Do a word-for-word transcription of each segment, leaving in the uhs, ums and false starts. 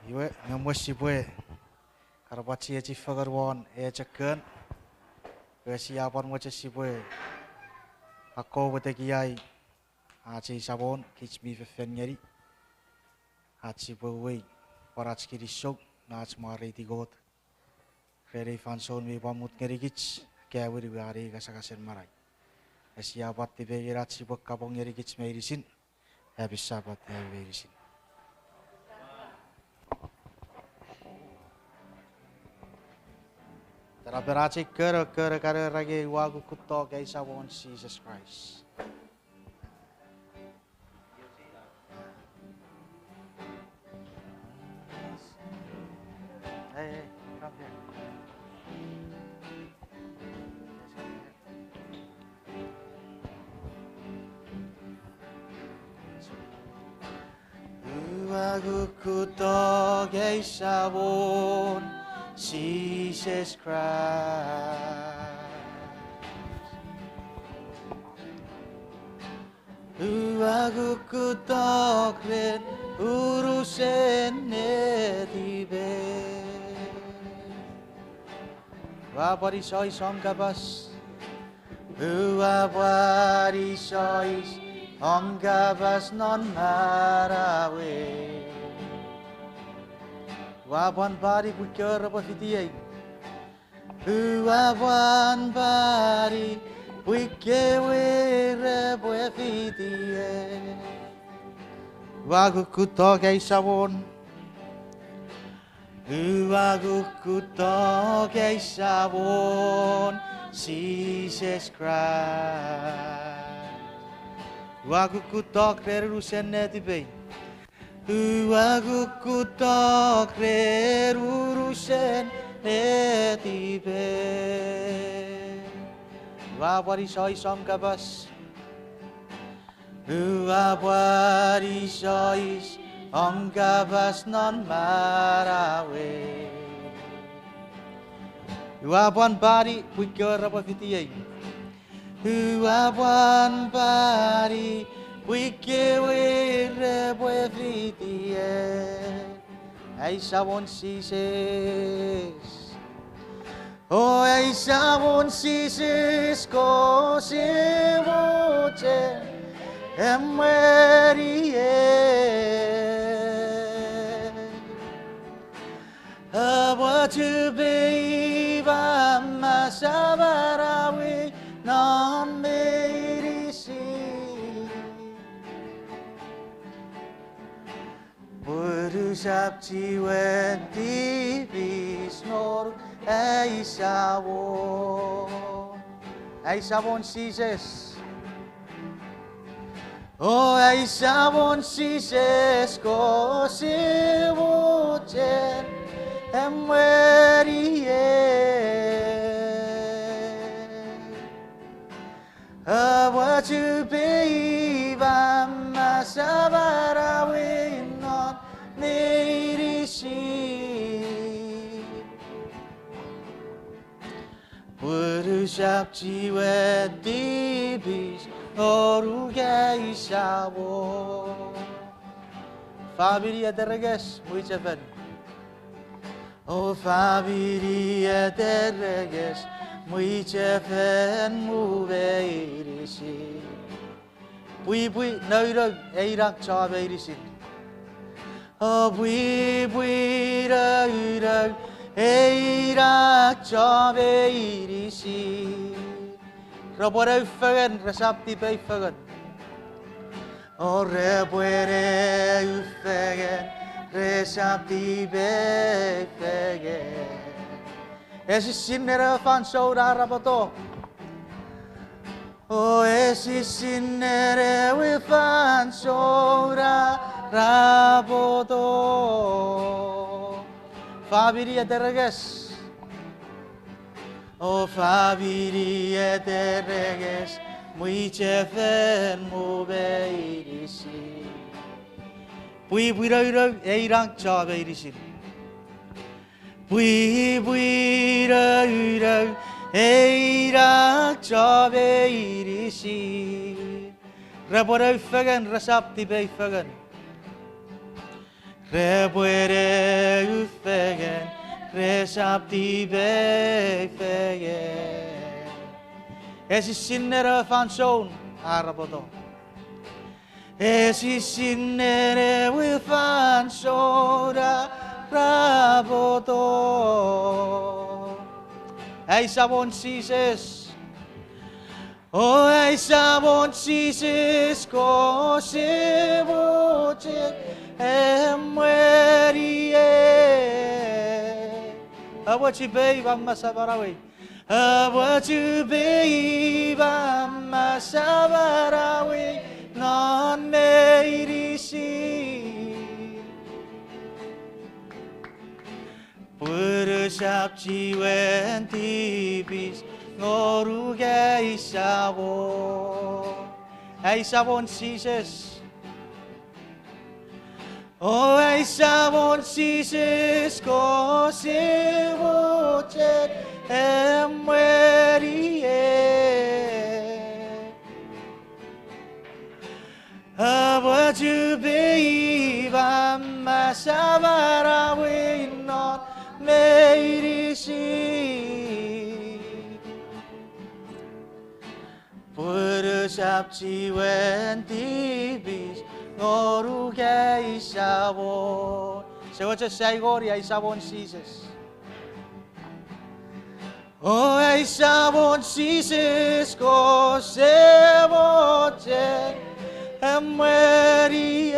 Iwe, nge mwen sipwe kan pwan chiechi fengen won echo kon, iwe sia pwan mochen sipwe akkomw tekiai ach ei Samon kich mi fefefen ngeni, ach sipwe uwei pwan ach kinisou me ach mwareiti Kot ren ei fansoun mi pwan mut ngenikich, ika wini we ani kasangasen manau. Nge sia pwan tipengeni ach sipwe kapong ngenikich meinisin. Happy Sabbath ami meinisin. Tanapen ach ei kon, kon kan era nge Ua Kukkuttok Ai Samon Jises Kraist. Hey, hey, come here. Ua kukkuttok ei Samon Jises Kraist. Ua kukkuttok ren unusen netipei. Ua pwan isois om kapas. Ua pwan isois om kapas non manauei. Ua pwan pwari pwii kewe repwe fitiei. Ua pwan pwari pwii kewe repwe fitiei. Ua kukkuttok ei Samon. Ua kukkuttok ei Samon Jises Kraist. Ua kukkuttok ren unusen netipei. Ua kukkuttok ren unusen netipei. Ua pwan isois om kapas. Ua pwan isois om kapas non manauei. Ua pwan pwari pwii kewe repwe fitiei. Ua pwan pwari pwii kewe repwe fitiei. Ai Samon Jises. O ai Samon Jises, kose mochen emweniei. Apwachupei pama samanawei non meinisin. Pwe usap chiwen tipis non ai Samon. Ai Samon Jises. O ai Samon Jises, kose mochen emweniei. Apwachupei pama samanawei non meinisin. Pwe usap chiwen tipis non ai Samon. Famini aterekes mwichefen. O famini aterekes mwichefen mu meinisin. Pwipwi nounou einang cho meinisin. O pwipwi nounou einang cho meinisin. Repwe noufengen, resap tipeu fengen. O repwe noufengen, resap tipeu fengen. Esisinen ewe fansoun arapoto. O esisinen ewe fansoun arapoto. Famini aterekes. O famini aterekes mwichefen mu meinisin. Pwipwi nounou einang cho meinisin. Pwipwi nounou einang cho meinisin. Repwe noufengen, resap tipeu fengen. Repwe ne u fengen, resap tipeu fengen. Esisinnen ewe fansoun arapoto. Esisinnen ewe fansoun arapoto. Ai Samon Jises. O ai Samon Jises, kose mochen emweniei. Apwochu pei mama samanawei. Apwochu pei mama samanawei non meinisin. Pun usap chiwen tipis ngonuk ai Samon. Ai Samon Jises. O ai Samon Jises, kose mochen emweniei. Apwochu pei mama samanawei non meinisin. Pun usap chiwen tipis ngonuk ai Samon. Sia mochen sai ngeni ai Samon Jises. O ai Samon Jises, kose mochen emweniei.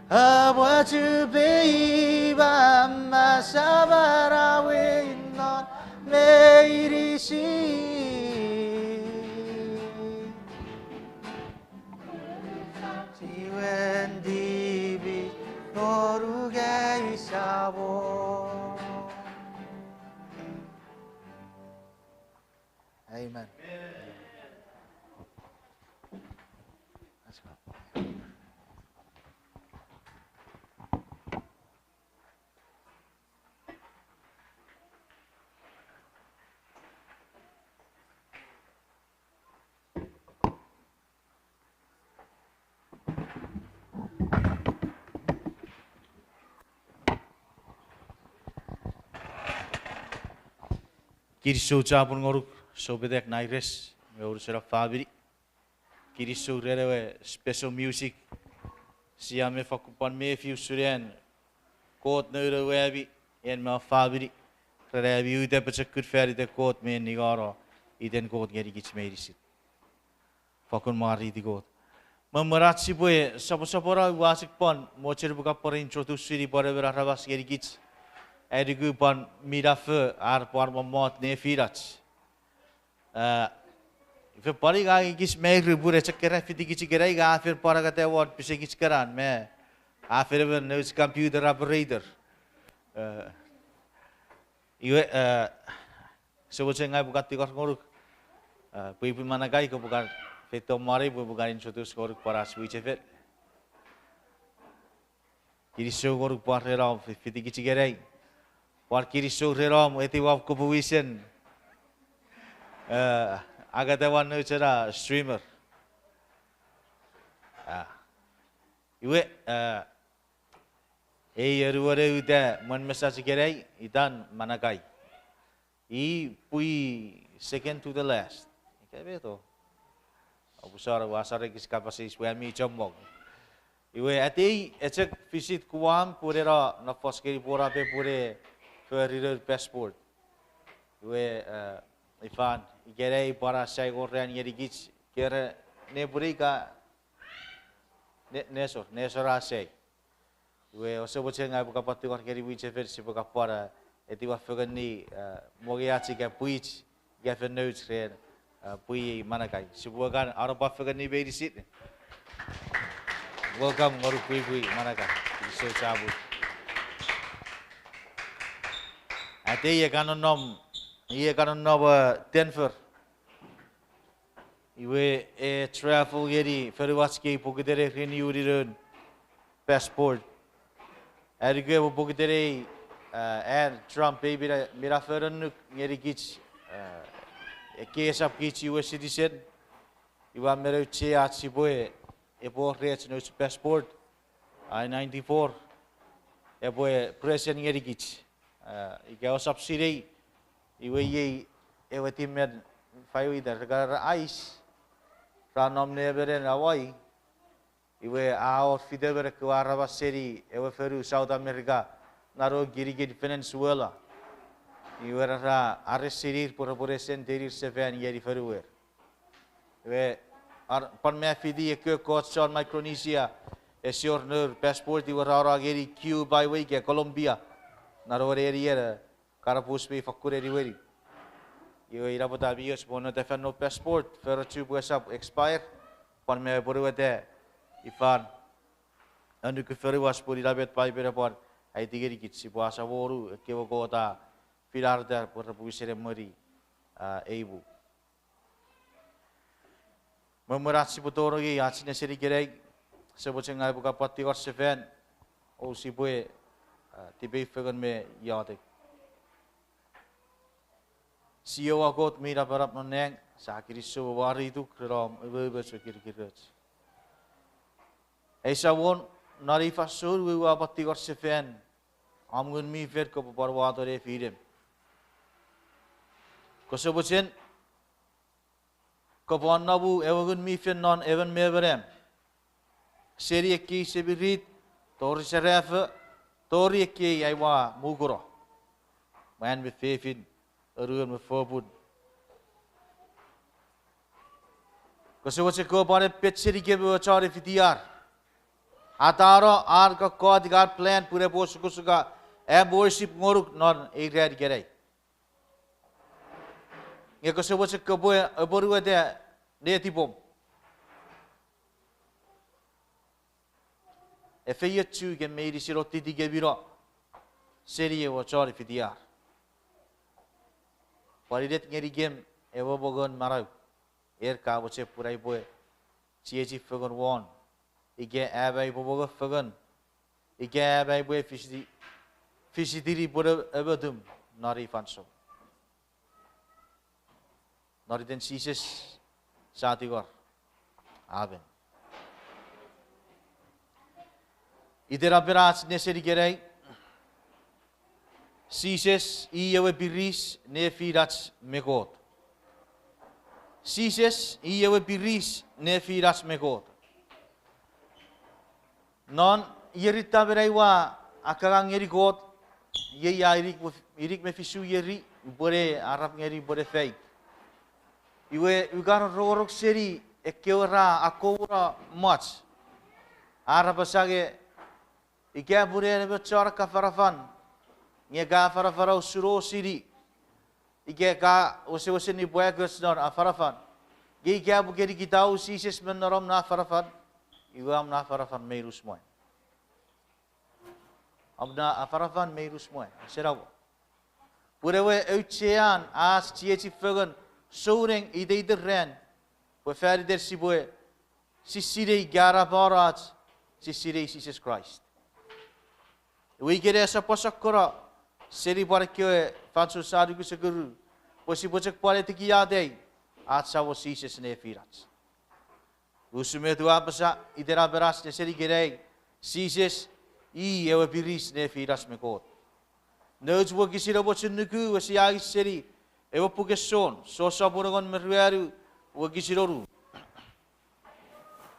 Apwochu pei mama samanawei non meinisin. Chiwen tipis ngonuk ai Samon. Amen. Kinisou chapur ngonuk, soupetek Naires, me unusen famini. Kinisou ren ewe special music. Sia men fakkun pwan mefi usun an Kot noun ewe ami, en me famini, ren ami uta pochokun fan iten Kot me ningeno iten Kot ngenikich meinisin. Fakkun mwareiti Kot. Me mwen ach sipwe soposopono, ua chok pwan mochen pwe ka pwan introduce-ini pwan emon aramas ngenikich, ai nuku pwan minafo ar pwan mommot nefinach. Iwe pwan ngang ekis mairu pun e chok keran fitikich ikenai, nge a fen pwan angata won pisekich keran me a fen emon nouch computer operator. Iwe, ese mochen ngang upwe kan tingor ngonuk, pwipwi Manakai, kopwe kan feito mwanei pwe upwe kan introduce ngonuk pwan ach mwichefel. Kinisou ngonuk pwan ren om fitikich ikenai. Pwan kinisou ren om etiwa kopwe wisen angata won nouch ena streamer. Iwe, ei anuon uta mwen mesach ikenai itan Manakai. I pwi second to the last. Ika meto? Oupwe sor, ua sor ekis kapas eis pwe ami chommong. Iwe atei e chok visit Guam pun ena nofos ngeni Pworape pun e fori noun passport. Iwe, ifan ikenai pwan a sai ngeni ran ngenikich, kere nepwinei ka, nesor, nesor a sai. Iwe ese mochen ngang upwe kan pwan tingor ngeni mwichefel sipwe kan pwan etiwa fengeni mongeach ika pwich ika fen nouch ren pwiei Manakai. Sipwe kan anapa fengeni meinisin. Welcome ngonuk pwipwi Manakai. Kinisou chapur. Atei e kan nonnom, i e kan nonnom Denver. Iwe e travel ngeni fonuach kei pokiten e renew-ni noun passport. Ai nuku epwe pokiten ei, an Trump ei minafo annuk ngenikich, ekkei esap kich U S citizen. Iwe a men auchea ach sipwe epwe wor rech nouch passport, I ninety-four, epwe present ngenikich. Ika ousap sinei, iwe iei ewe timen firefighter, ika ra ice, ra nom ne emon Hawaii, iwe a wor fitemen ekkewe aramas seni ewe fonu South America, non ewe kinikin Venezuela. Iwe ra, ra arrest-ini ir pwe repwe ne send-ini ir sefan ngeni fonuer. Iwe, ar, pwan me fiti ekkewe ekkoch chon Micronesia, ese wor nour passport iwe ra no ngeni Cuba iwe ika Colombia, non ewe nenien, e, kanapus mi fakkun eniweni. Iwe ina pwata mi och pwe non ita fan no passport, forochu pwe esap expire, pwan me apwonueta ifan annukun fonuach pwe ina met Paipen a pwan aiti ngenikich, sipwe asamonu ekkewe Kot a finata pwe repwe wisen emweni, a, ei mu. Me mwen ach sipwe tonong ngeni ach nesen ikenai, ese mochen ngang upwe kapwa tingor sefan, o sipwe, a, tipeu fengen me iotek. Jiowa Kot mi napanap non nang, sia kinisou me mwareituk ren om umoumoch me kirikiroch. Ei Samon, non ei fansoun we ua pwan tingor sefan, om Ngun mi Fel kopwe pwan wato nefinem. Kose mochen, kopwe anomu ewe Ngun mi Fel non emon me emon am. Seni ekkei semirit, tori serafo, tori ekkei aua mukuno. Mwan me fefin, anuon me fopun. Kose mochen kopwe pwan epet senikem ewe chon fitiar. Atano an kokkot ika an plan pun epwe osukosuka am worship ngonuk non ei ran ikenai. Nge kose mochen kopwe apwonueta netipom. Efeiochu kem meinisin o titike mino seni ewe chon fitiar. Pwan inet ngenikem ewe mongon manau, en ka mochen pun aipwe chiechi fengen won, ika am aipwe mongo fengen, ika am aipwe fisiti-, fisitini pwe ne-, amotum non ei fansoun. Non iten Jises, sia tingor. Amen. Itenapen ach nesen ikenai, Jises i ewe piris nefinach me Kot. Jises i ewe piris nefinach me Kot. Non ierin tamen ai ua akkangang ngeni Kot, iei a inik me, inik me fisu ieri, upwene arap ngeni pwe ne faik. Iwe ua kan rongorong seni ekkewe ra akkomuno mwach. Arap asange, ika pun en emon chon afanafan, nge ka afanafana usun osini, ika ka wesewesen nipwakoch non afanafan, nge ika pwe ke nikitau Jises me non om na afanafan, iwe om na afanafan mei nus mwan. Om na afanafan mei nus mwan, ese namot. Pun ewe auchean ach chiechi fengen souneng iteiten ran, pwe faniten sipwe sisinei ika anapano ach sisinei Jises Kraist. Iwe ikenai esap pwan sokkono seni pwan ekkewe fansoun sia nukuchekuru, pwe sipwe chok pwan etikiatei ach Samon Jises nefinach. Usun met ua apasa, itenapen ach nesen ikenai, Jises i ewe piris nefinach me Kot. Nouch wokisin a mochen nuku, sia angei seni ewe puken Jon, Jon sopun engon me ruanu, wokisin onu.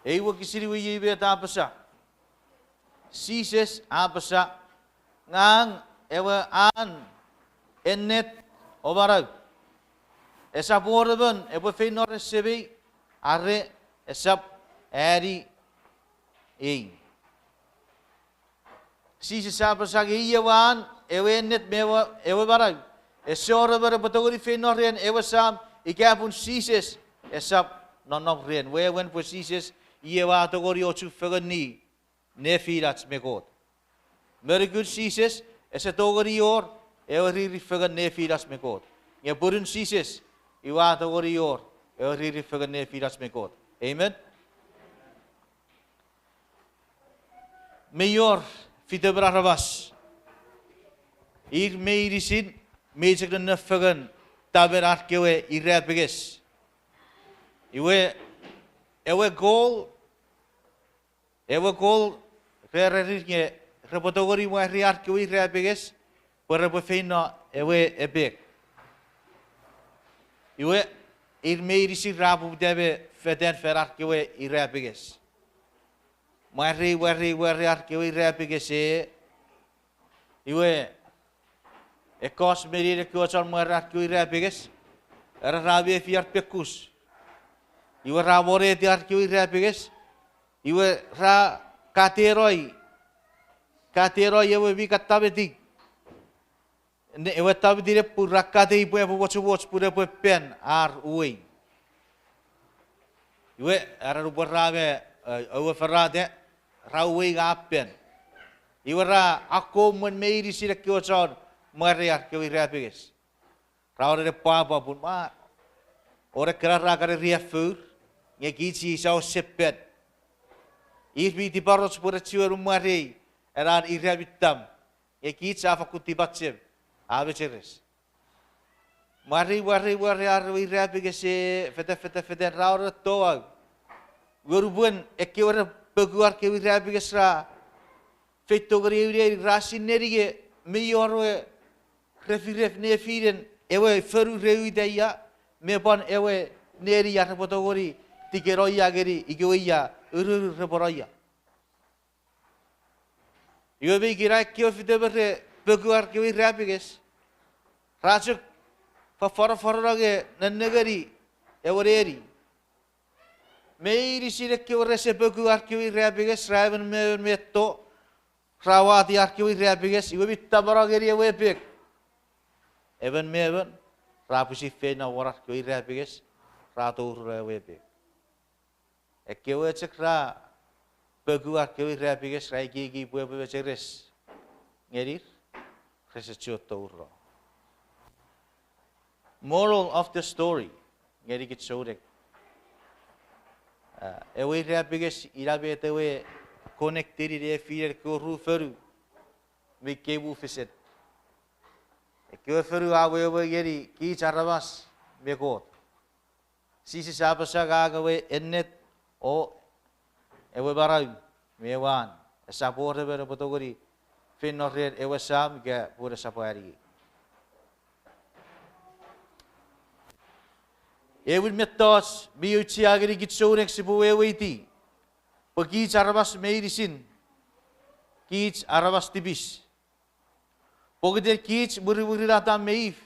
Ei wokisin iwe iei met a apasa. Jises a apasa, ngang ewe aan, ennet, o manau. Esap wor emon epwe feino ren Semei are esap ani ei. Jises a apasa nge i ewe aan, ewe ennet me ewe, ewe manau. Ese wor emon epwe tongeni feino ren ewe Sam ika pun Jises esap nonnom ren. Wewen pwe Jises i ewe a tongeni ochufengeni nefinach me Kot. Me nukun Jises ese tongeni wor ewe riri fengen nefinach me Kot. Nge punun Jises, iwe a tongeni wor ewe riri fengen nefinach me Kot. Amen? Mei wor fitemen aramas, ir meinisin mei chok nonnom fengen tamen ar kewe irapenges. Iwe, ewe goal Ewe goal, re, re, nge repwe tongeni mwarei ar kewe irapenges pwe repwe feino ewe epek. Iwe, ir meinisin ra poputa me fetan fan ar kewe irapenges. Mwarei, mwarei, mwarei ar kewe irapenges e. Iwe, ekkoch me nein ekkewe chon mwarei ar kewe irapenges, era ra mefi ar pekkus. Iwe ra moneti ar kewe irapenges. Iwe ra katenoi, katenoi ewe mi kan tametik. Ne, ewe tamentin epun ra katei pwe epwe mochomoch pun epwe pan ar uwei. Iwe, era nupwen ra me, e, ewe forata, ra uwei nge a pan. Iwe ra akkom mwen meinisin ekkewe chon mwarei ar kewe irapenges. Ra wor ne pwapwa pun ma, wor ekkena ra kan riaffour, nge kich sia wesen pan. Ir mi tiparoch pwe re chiwen mwarei ena ira mi tam, nge kich a fakkun tipachem, a mecheres. Mwarei, mwarei, mwarei ar ewe irapenges e, fetan, fetan, fetan, ra wor ne touau. Nge nupwen ekkewe re poku ar kewe irapenges ra feito ngeni ew neni, ra sinei nge mi wor ewe refiref nefinen ewe fonu re uta ia, me pwan ewe neni ia repwe tongeni tikeno ia ngeni ikewe ia ururun repwe no ia. Iwe me ikena ekkewe fite me re poku ar kewe irapenges, ra chok fafforoforonong nge nennengeni ewe neni. Meinisin ekkewe rese poku ar kewe irapenges ra emon me emon metto, ra wati ar kewe irapenges, iwe mi tamano ngeni ewe epek. Emon me emon, ra pwisin feino won ar kewe irapenges, ra touruno ewe epek. Ekkewe chok ra poku ar kewe irapenges ra ekieki pwe epwe mecheres ngenir, rese chuen touruno. Moral of the story, ngenikich souneng. A, ewe irapenges ina met ewe connected nefinen ekkewe ru fonu mi kei mufesen. Ekkewe fonu a wewe ngeni kich aramas me Kot. Jises a apasa ngang ewe ennet o ewe manau me ewe an. Esap wor emon epwe tongeni feino ren ewe Sam ika pun esap aniei. Ewin mettoch mi auchea ngenikich souneng sipwe weweiti pwe kich aramas meinisin, kich aramas tipis. Pokiten kich mwirimwirin Atam me If,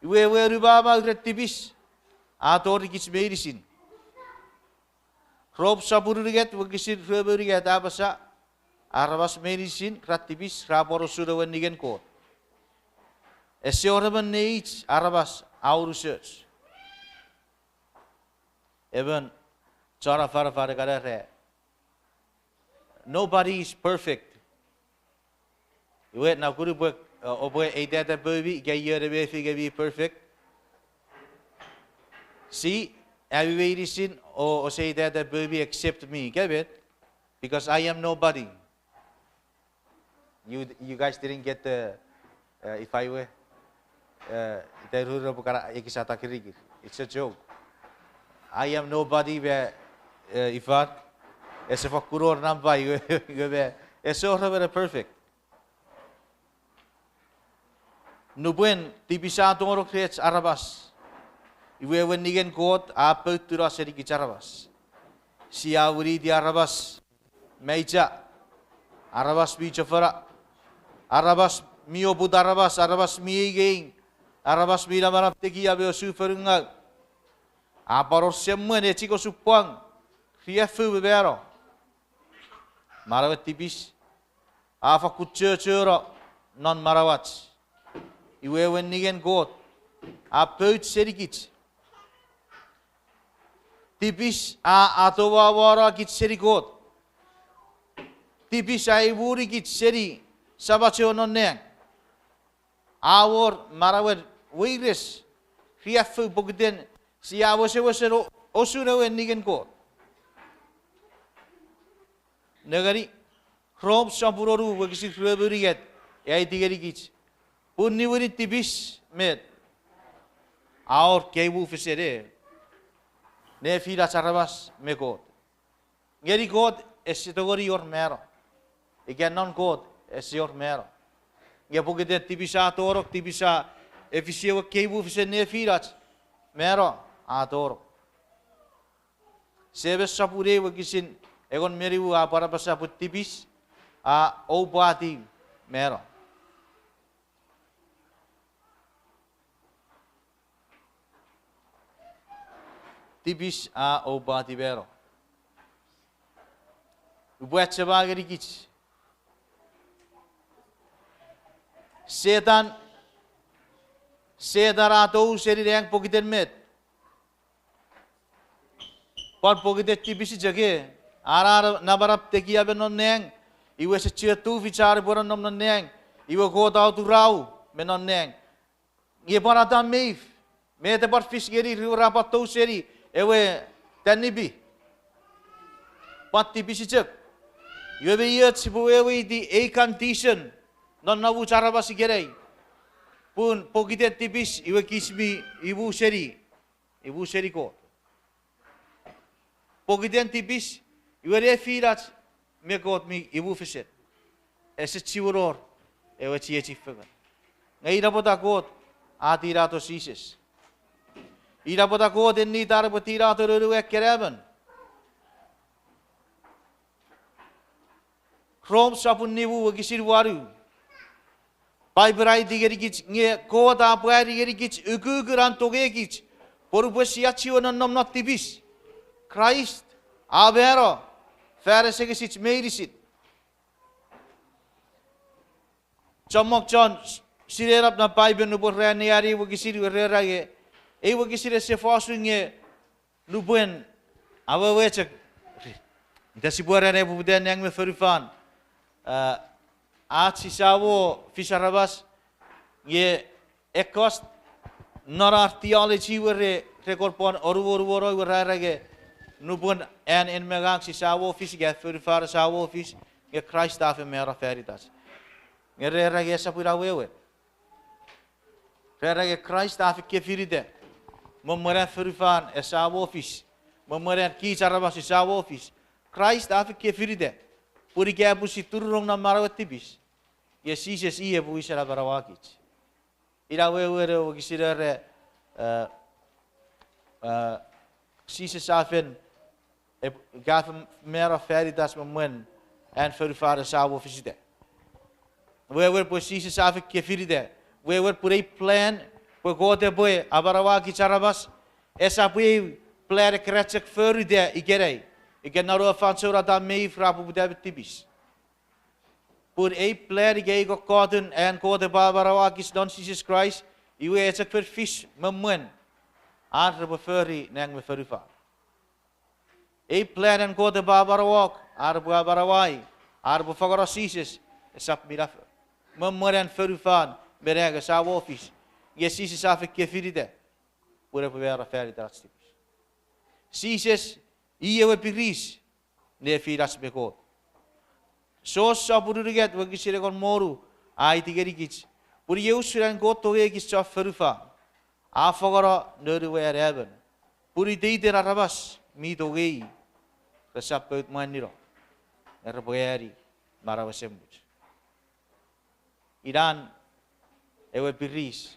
iwe ewe anumamau ren tipis a tori kich meinisin. Rom sopun unungat wokisin rue me unungat a apasa, aramas meinisin ra tipis, ra pwan usun ewe ningen Kot. Ese wor emon neich aramas a unusoch. Emon chon afanafan a kan era, nobody is perfect. Iwe, na kunu pwe, uh, oupwe eitata poumi ika ion e mefi nge mi perfect. Si, ami meinisin o, ouse eitata poumi except me, ika met? Because I am nobody. You, you guys didn't get the, uh, ifa we, uh, ita ruro pwe kana ekis a ta kirikir. It's a joke. I am nobody me, uh, ifan. Ese fakkun wor nampai we, we me, ese wor emon perfect. Nupwen tipis a tonong rech aramas, iwe ewe ningen Kot a poutuno senikich aramas. Sia winiti aramas maicha, aramas mi chofona, aramas mi oput aramas, aramas mi eingei, aramas mi namanam tekia me osun fonungau. A pwan wor semwen echik, osupwang, riaffou me mano. Manauen tipis a fakkun chochono non manauach. Iwe ewe ningen Kot a pout senikich. Tipis a atowawono kich seni Kot. Tipis a imuri kich seni Samach we non nang. A wor manauen weires, riaffou pokiten sia wesewesen o-, osun ewe ningen Kot. Nengeni, Rom sopun wonu wokisin rue me unungat, e aiti ngenikich pun niwinin tipis met, a wor kei mufesen e, nefinach aramas me Kot. Ngeni Kot, ese tongeni wor mano. Ika non Kot ese wor mano. Nge pokiten tipis a tonong, tipis a efisi ewe kei mufesen nefinach, mano a tonong. Semes sopun eu wokisin engon me nimu a pwan apasa pwe tipis a oupwati mano. Tipis a oupwati mano. Upwe achema ngenikich. Setan, Setan a tou seni nang pokiten met? Pwan pokiten tipis chok e, a namanam tekia me non nang, iwe ese chiwen tufich an epwe nonnom non nang, iwe Kot a oturau me non nang. Nge pwan Atam me If, met a pwan fis ngenir iwe ra pwan tou seni ewe tanipi? Pwan tipis chok. Iwe mei och sipwe weweiti ei condition non nomuch aramas ikenai? Pun pokiten tipis iwe kich mi imu seni, imu seni Kot. Pokiten tipis iwe nefinach me Kot mi imufesen. Ese chiwen wor ewe chiechi fengen. Nge ina pwata Kot a tinato Jises. Ina pwata Kot en nitan epwe tinato Noun we Akenamon. Rom sopun nimu wokisin wanu. Paipen a aiti ngenikich nge Kot a pwari ngenikich ukukun an tongekich, pwe nupwen sia chiwen nonnom non tipis, Kraist a mano fan asengesich meinisin. Chommong chon sinenap non Paipen nupwen ra anneani ei wokisin iwe ra era nge ei wokisin ese fos nge nupwen, awewe chok, ita sipwe era ne poputan nang me fonufan, a, ach sisamo fis aramas, nge ekkoch non ar theology we re, re kon pwan onuonuono we ra era nge nupwen an en me ngang sisamo fis ika fonufan esamo fis, nge Kraist a fen mano fan itach. Nge re era nge esap ina wewen. Re era nge Kraist a fen kefinita. Me mwen an fonufan esamo fis. Me mwen an kich aramas esamo fis. Kraist a fen kefinita. Pun ika epwe si turunong non manauen tipis, nge Jises i epwe wisen amanauakich. Ina wewen ewe wokisin era, e, e, Jises a fen, epwe, ika fen mano fan itach me mwen an fonufan esamo fisita. Wewen pwe Jises a fen kefinita. Wewen pun ei plan pwe Kot epwe amanauakich aramas, esap ei plan ekkena chok forita ikenai. Ika non ewe fansoun Atam me If ra poputa me tipis. Pun ei plan ika ei kokkotun an Kot epwe amanauakich non Jises Kraist, iwe e chok fen fis me mwen an repwe fori nang me fonufan. Ei plan an Kot epwe amanauok, an epwe amanauai, an epwe fangeno Jises, esap minafo. Me mwen an fonufan me nang esamo fis, nge Jises a fen kefinita pwe epwe mano fan itach tipis. Jises i ewe piris nefinach me Kot. Jon sopun unungat wokisin engon me wonu a aiti ngenikich, pun iei usun an Kot tongei kich chon fonufan, a fangeno Noun we Akenamon, pun iteiten aramas mi tongei resap pout mwanino, nge repwe ani manau esemuch. Inan ewe piris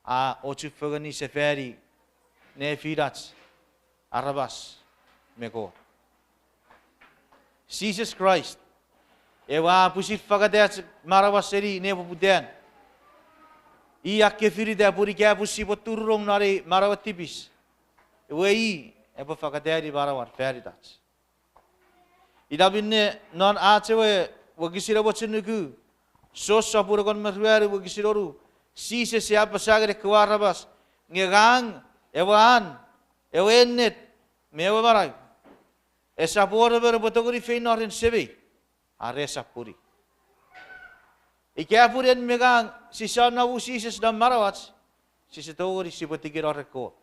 a ochufengeni sefani nefinach aramas me Kot. Jises Kraist, ewe a pwisin fangata ach manauach seni nepoputan. I a kefinita pun ika pwe sipwe turunong non ei manauen tipis, iwe i epwe fangata ei manauan fan itach. Ina minne non ach ewe wokisin ewe mochen nuku, Jon sopun engon me ruanu wokisin wonu, Jises a apasa ngeni ekkewe aramas, nge ngang ewe an, ewe ennet, me ewe manau. Esap wor emon epwe tongeni feino ren Semei are esap puni. Ika pun en me ngang sisap nomu Jises non manauach, sise tongeni sipwe tikino ren Kot.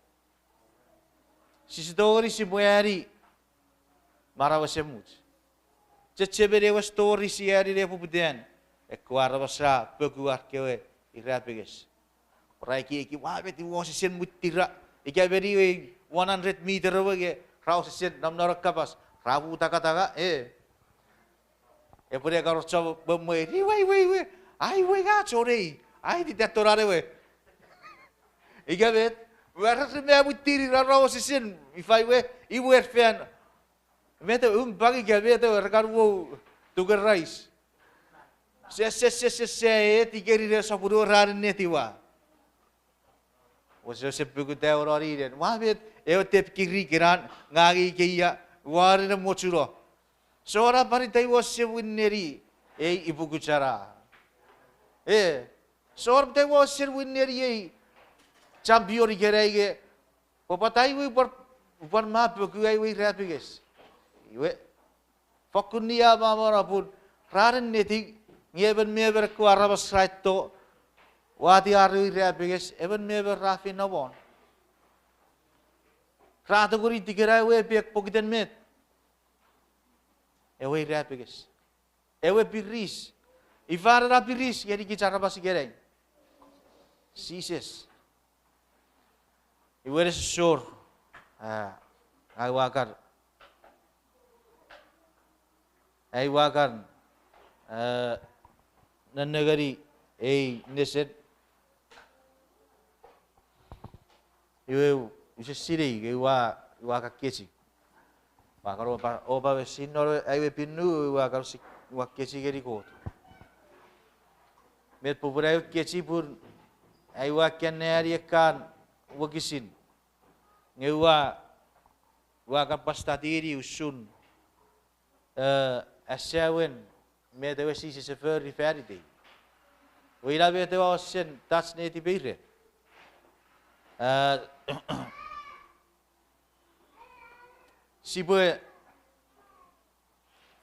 Sise tongeni sipwe ani manau esemuch. Chechemeni ewe story sia ani nepoputan, ekkewe aramas ra poku ar kewe irapenges. Ra ekieki, ua met wesewesen mwitir ra, ika meni we one hundred meter ewe nge ra wesewesen nom non kapas. Ra mu takataka, e. Epwe ne kan ocho mwemweir, iwe, iwe, iwe. Ai iwe nga chon ei. Ai titato nan ewe. Ika met, ua rere me mwitir ra ra osisen, ifa iwe, iwe er fan. Met ewe, um, pang ika met ewe, re kan wou, tuken rais. Se, se, se, se, se, e, tikeri ne sopun ewe ranin netiwa. Wesewesen pukuta ewe noninen. Ua met, ewe tep kiri kenan, ngang ikeia, ua rere mochuno. Sora pari taiwo sen win neni ei ipuku chana. E, sora taiwo sen win neni ei champion ikenai nge, pwapwa taiwe pwan, pwan ma poku ai we irapikes. Iwe, fokkun nia mamana pun, ranin neti, nge emon me emon ekkewe aramas ra eto, wati ar we irapikes, emon me emon ra fen nomon. Ra tongeni tikena ewe pek pokiten met. Ewe irapikes. Ewe piris. Ifa ena piris ngenikich aramas ikenai? Jises. Iwe nesosor. A, ai ua kan. Ai ua kan. A, nennengeni ei nesen. Iwe, use sinei, nge ua, ua kan kechiw. Ua kan opa, opa we sinno ai we pinu, ua kan si, ua kechiw ngeni Kot. Met popun ai we kechiw pun, ai ua kan anneani ekkan wokisin. Nge ua, ua kan pwan study-ni usun, e, asawen met ewe Jises e fori fan itei. Iwe ina met ewe ausen touch netipei ren. A, sipwe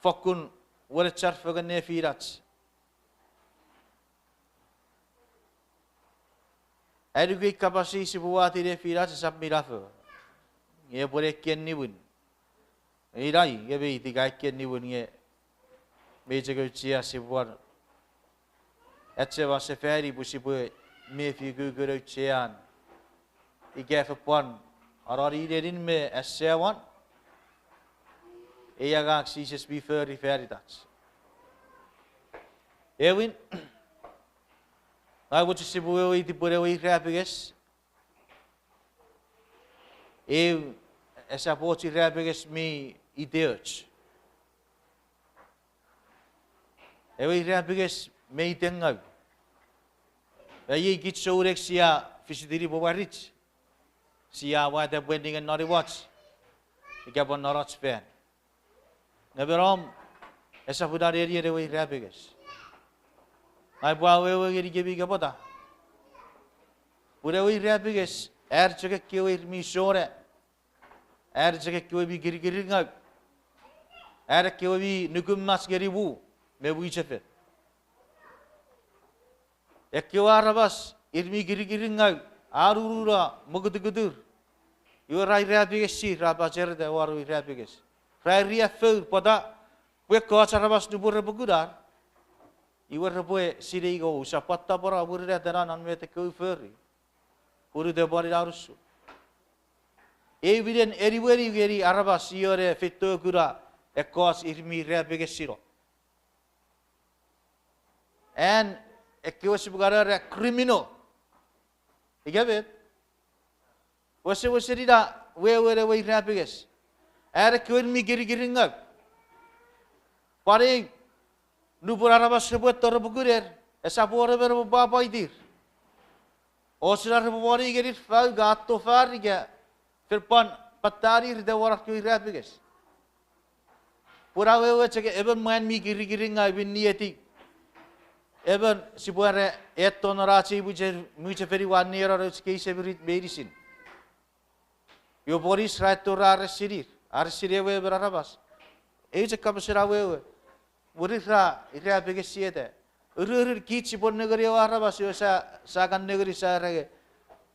fokkun wenechar fengen nefinach. Ai nuku ei kapas sipwe wati nefinach esap minafo. Nge epwe ne ken niwin. Ina i, nge mei tika ken niwin nge mei chok auchea sipwe pwan achema sefani pwe sipwe mefi ukukun auchean. Ika fen pwan anoni nenin me asawan. Ei angang Jises mi fori fanitach. Ewin, ngang mochen sipwe weweiti pwe ewe irapenges eu, esap och irapenges mi iteoch. Ewe irapenges mi itengau. Iei kich souneng sia fisitini pwe mwarich, sia wata pwe ningen non imwach, ika pwan non ach fan. Nge me nom, esap ina nenien ewe irapenges. Ngang upwe awewe ngenikemi ika pwata. Pun ewe irapenges, an chok ekkewe ir mi sona, an chok ekkewe mi kirikiringau, an ekkewe mi nukumach ngeni mu me mwichefen. Ekkewe aramas ir mi kirikiringau, a nununo mokutukutur. Iwe ra irapenges, ra pachereta won ewe irapenges. Ra eriaffour pwata, pwe ekkoch aramas nupwen repwe kunar, iwe repwe sinei nge usap pwan tapweno mwirin atenan non met ekkewe u fori. Pun ute pwan ina unusun. Ei minen eniweni ngeni aramas ion e feito kuna ekkoch ir mi irapengesino. An ekkewe sipwe kan era criminal. Ika met? Wesewesen ina wewen ewe irapenges. An ekkewe mi kirikiringau. Pwan ei, nupwen aramas repwe eto repwe kuner, esap wor emon epwe pwapwaitir. Osuna repwe pwoni ngenir fau ika atto far ika fen pwan pattanir ita won ar kewe irapenges. Pun a wewe chok emon mwan mi kirikiringau mi nieti. Emon sipwe era eto non ach ei mwiche, mwichefen iwe a neno ach kei semirit meinisin. Iwe polis ra eto ra arrestinir, arrestin ewe emon aramas. Eu chok kapasen a wewe. Mwirin ra irapengesieta. Ururun kich sipwe nengeni ewe aramas iwe sa, sa kan nengeni sa era nge,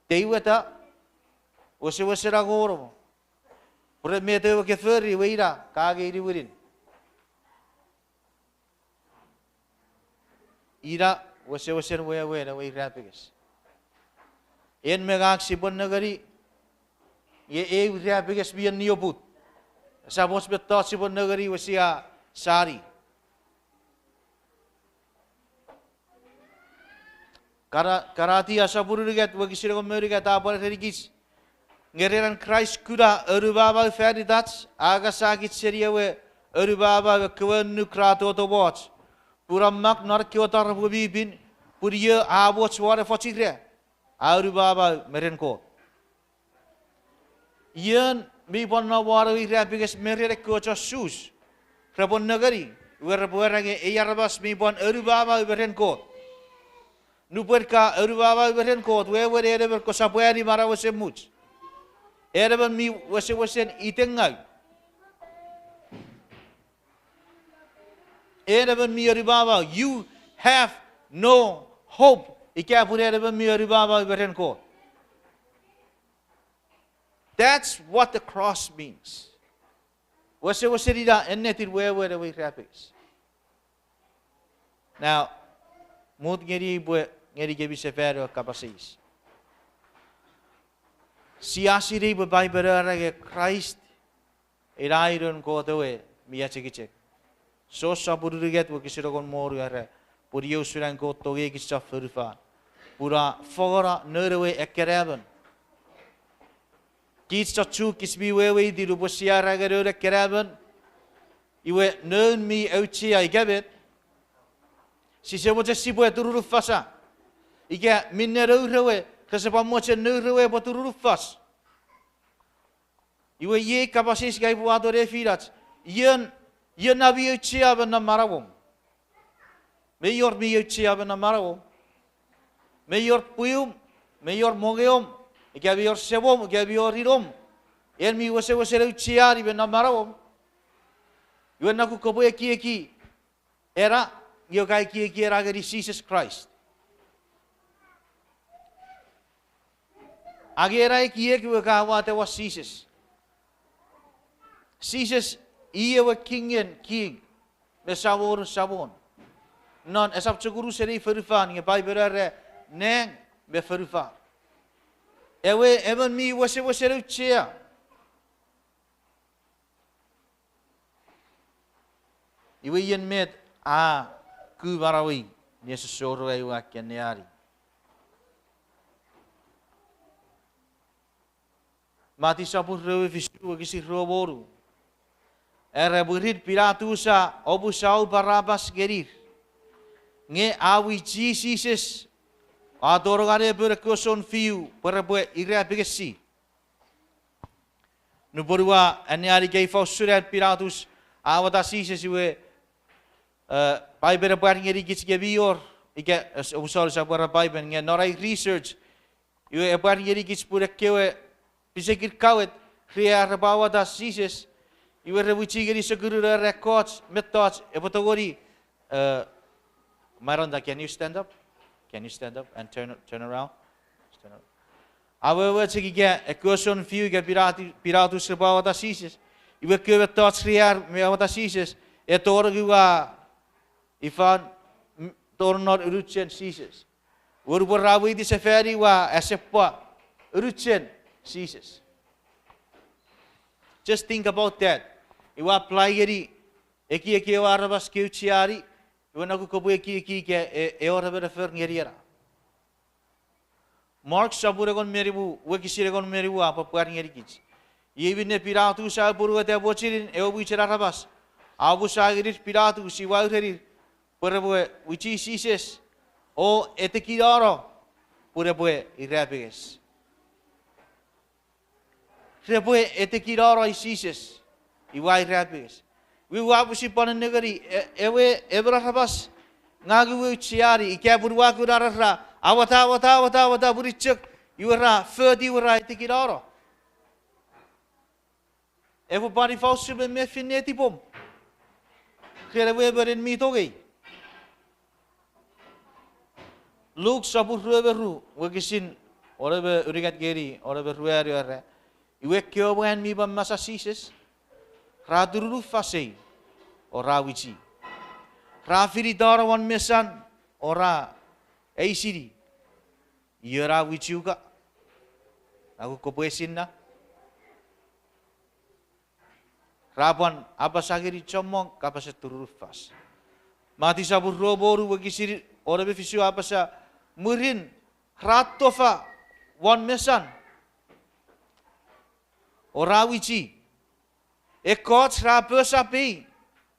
teiweta, wesewesen angono. Pwe met ewe ke fori iwe ina ka angei niwinin. Ina wesewesen wewen ewe irapenges. En me ngang sipwe nengeni, nge eu irapenges mi ennioput. Esap och mettoch sipwe nengeni we sia sani. Kana-, Kanatia sopun unungat wokisin engon me unungat a pwan erenikich: Nge ren an Kraist kuna anumamau fan itach, a angasakich seni ewe anumamau ekkewe annuk ra totomoch. Pun a mak non ekkewe taropwe mi pin, pun io a moch won efoch ira, a anumamau me ren Kot. Ion mi pwan nom won ewe irapenges me ren ekkewe chon Sus, repwe nengeni, iwe repwe era nge ei aramas mi pwan anumamau me ren Kot. Nupwen ka anumamau me ren Kot, wewen en emon kosapw ani manau esemuch. En emon mi wesewesen itengau. En emon mi anumamau, you have no hope ika pun en emon mi anumamau me ren Kot. That's what the cross means. Wesewesen ina ennetin wewen ewe irapenges. Now, mut ngeni pwe ngenikemi sefan ewe kapas eis. Sia sinei pwe Paipen a era nge Kraist ina i noun Kot ewe mi achengicheng. Jon sopun unungat wokisin engon me wonu a era, pun iei usun an Kot tongei kich chon fonufan, pun a fangeno noun ewe akkanaemon. Kich chon Chuuk kich mi weweiti nupwen sia era nge noun akkanaemon, iwe noun mi auchea ika met, sise mochen sipwe turunufasa. Ika minne nour ewe, rese pwan mochen nour ewe epwe turunufas. Iwe iei kapas eis ngang upwe wato nefinach: Ion, ion na mi auchea me non manauom? Mei wor mi auchea me non manauom. Mei wor pwium, mei wor mongeom, ika mei wor semom, ika mei wor inom, en mi wesewesen aucheani me non manauom. Iwe nokun kopwe ekieki ena, nge ka ekieki ena ngeni Jises Kraist. Angei ena ekiek iwe ka wata won Jises. Jises i ewe Kingen king me Samonun samon. Non esap chok unusen ei fonufan nge Paipen a era nang me fonufan. Ewe emon mi wesewesen auchea. Iwe ien met a ku manauei ne sossor ewe a kan anneani? Mati sopun rue me fisu wokisin rue me wonu. Era, mwirin Pilatus a omusano Parapas ngenir, nge a wichi Jises, a tonong an epwe ekkewe sounfiu pwe repwe irapengesi. Nupwen ua anneani kei ifa usun an Pilatus a wata Jises, iwe, eh, Paipen epwe pwar ngenikich nge mi wor, ika, eh, omusano, esap era Paipen, nge non ai research, iwe epwe pwar ngenikich pun ekkewe pisekin kawet, ria repwe wata Jises, iwe re wichi ngeni sokkun ren ekkoch mettoch epwe tongeni, eh, Maronda, can you stand up? Can you stand up and turn, turn around? Stand up. Awewe chok ika ekkewe sounfiu ika Pilatu-, Pilatus repwe wata Jises, iwe ekkewe mettoch ria me wata Jises, e tonong ua ifan, m-, tonong non unuchen Jises. Iwe nupwen ra weiti sefani ua asepwa unuchen Jises. Just think about that. Iwe apply ngeni ekiek ewe aramas ke aucheani, iwe nokun kopwe ekieki ika e, e wor emon a for ngeni ena. Mark sopun engon me nimu, wokisin engon me nimu a pwapwa ngenikich. Iei minne Pilatus a apwonueta mochenin ewe mwichen aramas, a omusano ngenir Pilatus, iwe a urenir pwe repwe wichi Jises o etekinano pun epwe irapenges. Repwe etekinano Jises, iwe a irapenges. Iwe ua pwisin pwan nengeni, e-, ewe emon aramas ngang ua aucheani, ika pun ua kuna ra, awata, awata, awata, awata, pun chok, iwe ra foti, iwe ra etekinano. Epwe pwan ifa usun me mefien netipom ren ewe emon mi tongei? Luk sopun rue me ru, wokisin wone me unungat ngeni wone me ruanu era, iwe ekkewe mwan mi pwan masa Jises ra turunufasei o ra wichi. Ra finitano won mesan o ra eisini, io na wichiuka? Nokun kopwe esinna. Ra pwan apasa ngeni chommong kapasen turunufas. Matiu sopun rue me wonu wokisin wone me fisu a apasa, mwirin ra tofa won mesan, o ra wichi. Ekkoch ra posapei,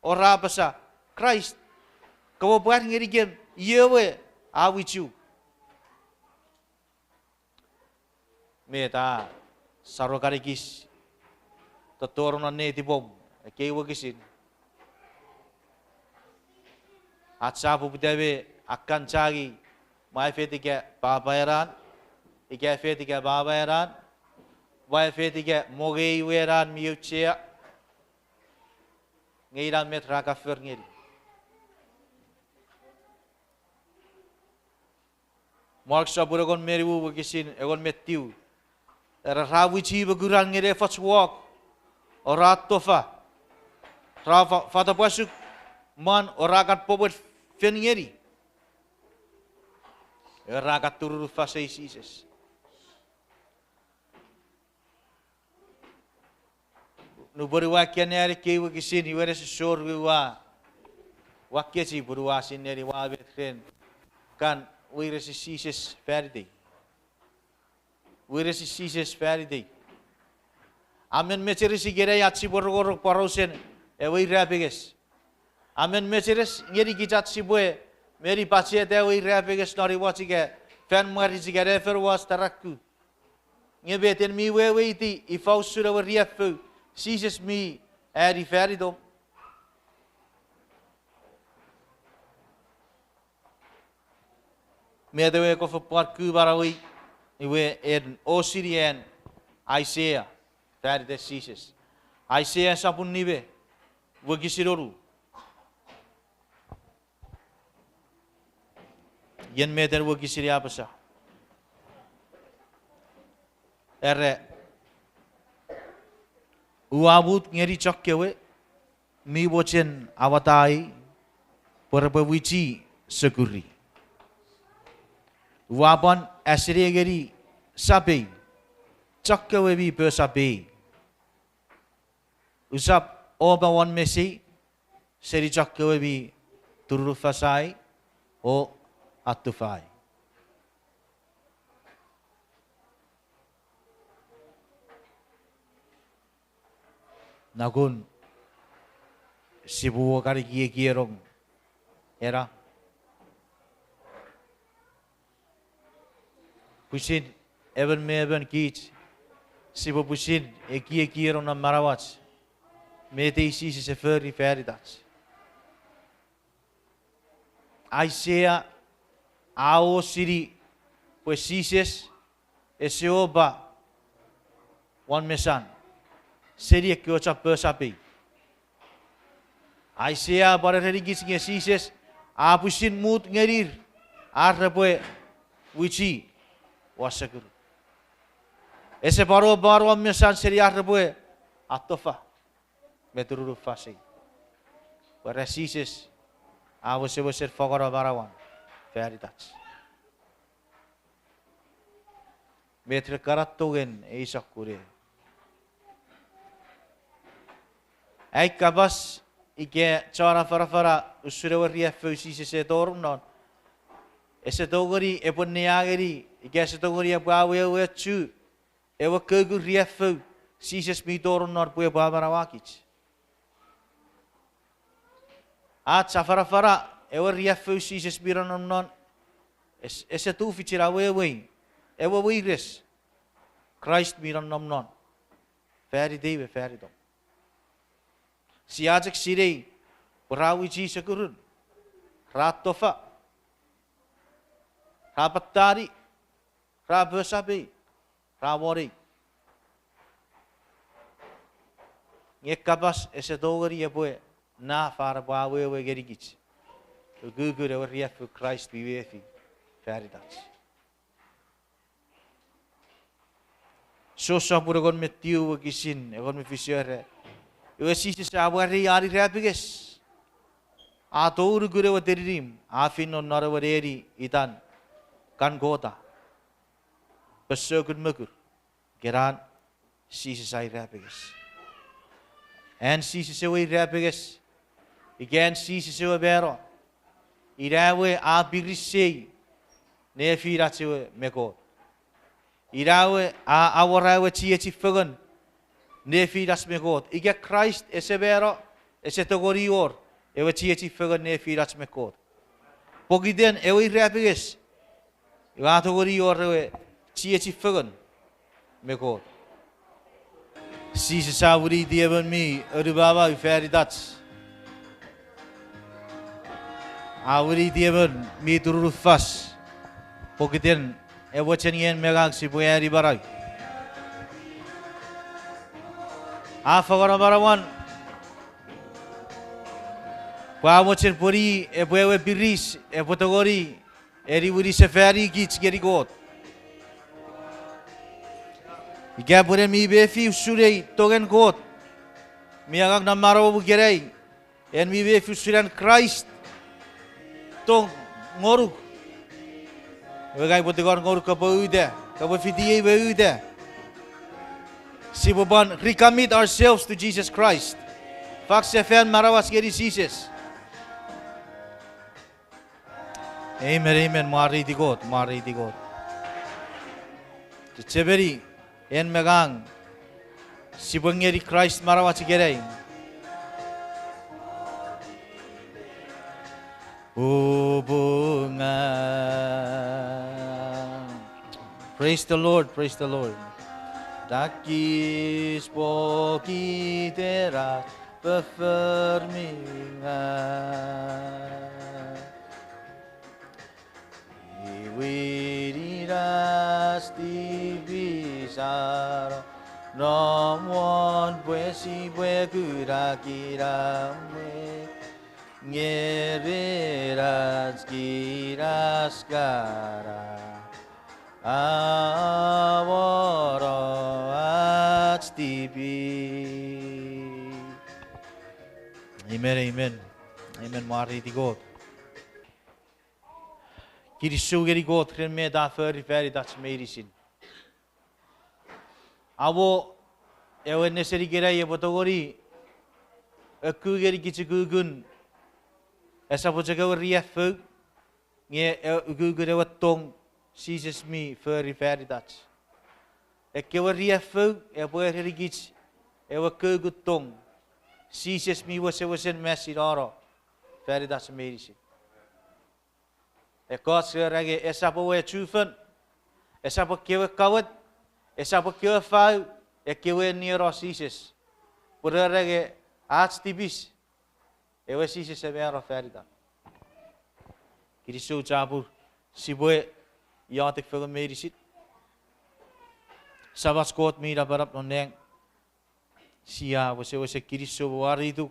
o ra apasa, Kraist, kopwe pwar ngenikem iewe a wichu. Met a sarokan ekis totorunon netipom ekkei wokisin? Ach sa poputa me akkan changi, mwa efet ika papa enan, ika efet ika mama enan, mwa efet ika mongei we enan mi auchea, nge ina met ra kan fori ngeni. Mark sopun engon me nimu wokisin engon me tiu. Era ra wichi mokuran ngeni efoch wok, o ra tofa, ra fa-, fatapwasuk mwan, o ra kan popwen fen ngeni, era kan turunufasei Jises. Nupwen ua kan ani ekkei wokisin, iwe nesosor we ua, ua kechiw pun ua sinei ua met ren kan weiresin Jises fan itei. Weiresin Jises fan itei. A men mecheres ikenai ach sipwe rongorong pworausen ewe irapenges. A men mecheres ngenikich ach sipwe meni pacheta ewe irapenges non imwach ika fan mwarich ika nefen wach taraku. Nge met en mi weweiti ifa usun ewe riaffou Jises mi ani fan itom? Met ewe ekkoch pwan ku manauei, iwe en osini an Aisea fan iten Jises. Aisea sopun nime, wokisin wonu. Ien met en wokisin a apasa. Era, ua mut ngeni chokkewe mi mochen awatai pwe repwe wichi sokuri. Ua pwan asene ngeni sapei chokkewe mi posapei. Usap opa won mesei seni chokkewe mi turunufasai o atufai. Nakun sipwe kan ekiekienong ena. Pwisin emon me emon kich sipwe pwisin ekiekienong non manauach met ei Jises e fori fan itach. Aisea a osini pwe Jises ese opa won mesan seni ekkewe chon posapei. Aisea a pwan erenikich nge Jises a pwisin mut ngenir ar repwe wichi won sokuri. Ese pwan opa won mesan seni ar repwe atofa me turunufasei. Pwe ra Jises a wesewesen fangeno manauan fan itach. Met re kan atongen ei sokkun e? Ai kapas ika chon afanafana usun ewe riaffou Jises e tonong non, ese tongeni epwe anneani ika ese tongeni epwe aweweochu ewe kokkun riaffou Jises mi tonong non pwe epwe amanauakich. Ach afanafana ewe riaffou Jises mi nonnom non, es-, ese tufichin awewei ewe weires Kraist mi nonnom non fan itei me fan itom. Sia chok sinei pwe ra wichi sokurun, ra tofa, ra pattani, ra posapei, ra monei. Nge kapas ese tongeni epwe naf ar epwe awewe ngenikich ukukun ewe riaffou Kraist mi mefi fan itach. Jon sopun engon me tiu wokisin engon me fisu era, iwe Jises a pwarei an irapenges, a tou nukun ewe teninim, a feino non ewe neni itan Golgota, pesokun mokur, ikenan Jises a irapenges. An Jises ewe irapenges, ika an Jises ewe mano, ina ewe a pirisei nefinach ewe me Kot. Ina ewe a awora ewe chiechi fengen nefinach me Kot. Ika Kraist ese mano, ese tongeni wor ewe chiechi fengen nefinach me Kot. Pokiten ewe irapenges, iwe a tongeni wor ewe chiechi fengen me Kot. Jises a winiti emon mi onumamau fan itach. A winiti emon mi turunufas. Pokiten ewe mochen en me ngang sipwe ani manau. A fangeno manauan pwe a mochen pwe i epwe ewe piris epwe tongeni eni wini sefani kich ngeni Kot. Ika pwe en mi mefi usun ei tongen Kot mi angang non manauom ikenai, en mi mefi usun an Kraist tong ngonuk, ewe ngang upwe tingor ngonuk kopwe uta, kopwe fitiei me uta. Sipwe pwan recommit ourselves to Jesus Christ. Fang sefan manauach ngeni Jises. Amen, amen. Mwareiti Kot, mwareiti Kot. Chechemeni, en me ngang sipwe ngeni Kraist manauach ikenai. Upunga. Praise the Lord, praise the Lord. Takis pokiten ach foffor mi ngaw. Iwe ina ach tipis a nom won pwe sipwe kuna kinamwe, nge ren ach kinas kana a awora ach tipis. Amen, amen. Amen, mwareiti Kot. Kinisou ngeni Kot ren met a fori fan itach meinisin. Amo ewe nesen ikenai epwe tongeni ekku ngeni kich ukukun, esap chok ewe riaffou, nge e, ukukun ewe tong Jises mi fori fan itach. Ekkewe riaffou epwe erenikich ewe ukukun tong Jises mi wesewesen masinono fan itach meinisin. Ekkoch ra era nge esap ewe chufon, esap ekkewe kawet, esap ekkewe fau, ekkewe nieno Jises. Pwe ra era nge ach tipis, ewe Jises e mano fan itan. Kinisou chapur, sipwe iotek fengen meinisin. Samach Kot mi napanap non nang, sia wesewesen kinisou me mwareituk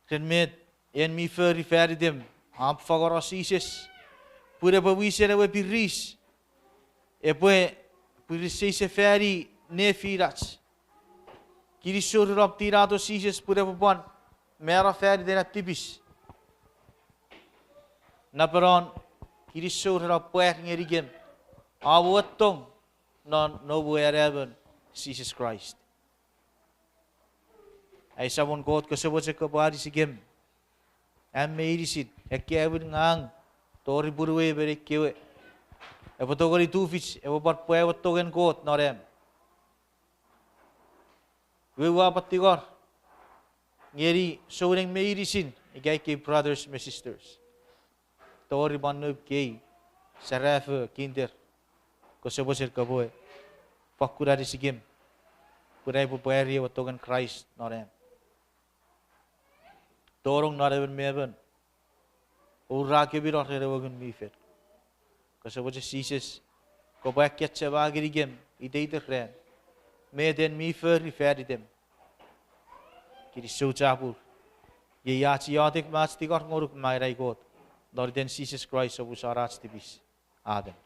ren met en mi fori fan item, am fangeno Jises pun epwe wisen ewe piris, epwe pirisei sefani nefinach. Kinisou ren om tinato Jises pun epwe pwan mano fan iten am tipis. Napanon, kinisou ren om pwar ngenikem om we tong non noum we Anamon Jises Kraist. Ai Samon Kot, kose mochen kopwe anisikem am meinisin, ekkewe ngang tori punuwei me nei kewe, epwe tongeni tufich epwe pwan pwa ewe tongen Kot non am. Iwe ua pwan tingor ngeni souneng meinisin, ika ekkei brothers me sisters tori pwan noum kei, serafo, kinder, kose mochen kopwe fakkun anisikem pun aipwe pwari ewe tongen Kraist non am. Tonong non emon me emon, oura kemi non ren ewe Ngun mi Fel. Kose mochen Jises kopwe akkachema ngenikem iteiten ran met en mi fori fan item. Kinisou chapur. Iei ach iotek me ach tingor ngonuk, Maing Kot, non iten Jises Kraist, omusano ach tipis. Amen.